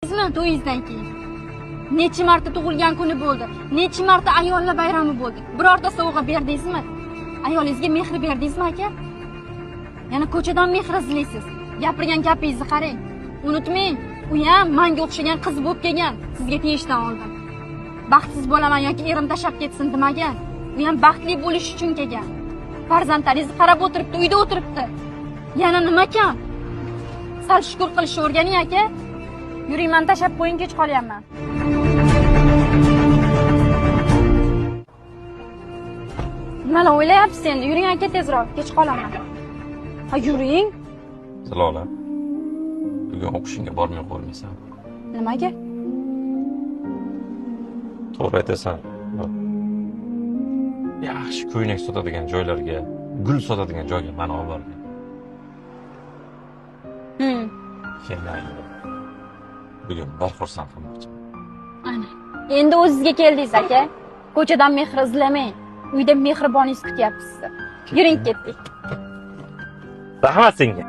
Bilasizmi, to'yingizdan keyin necha marta tug'ilgan kuni bo'ldi, necha marta ayollar bayrami bo'ldi. Birorta sovg'a berdingizmi? Ayolingizga mehr berdingizmi, aka? Yana ko'chadan mehr izlaysiz. Gapirgan gapingizni qarang. Unutmang, u ham menga o'xshagan qiz bo'lib kelgan sizga tegishdan oldin. Baxtsiz bo'laman yoki erim tashlab ketsin demagan. U ham baxtli bo'lish uchun kelgan. Farzandlaringizni qarab o'tiribdi, uyda o'tiribdi. Yana nima kam? Sal shukur qilishni o'rganing, aka. Yuring, mani tashlab qo'ying, kech qolyapman. Nimalar o'ylayapsiz endi? Yuring aka tezroq, kech qolaman. Ha, yuring. Zilola, bugun o'qishingga bormay qo'ymaysan. Nimaga? To'g'ri aytasan. Yaxshi ko'ynak sotadigan joylarga, gul sotadigan joyga meni olib borgin. Bugun bir xursand qilmoqchiman. Ana. Endi o'zizga keldingiz, aka. Ko'chadan mehr izlamang. Uyda mehriboningiz kutyapti sizni. Yuring, ketdik. Rahmat senga.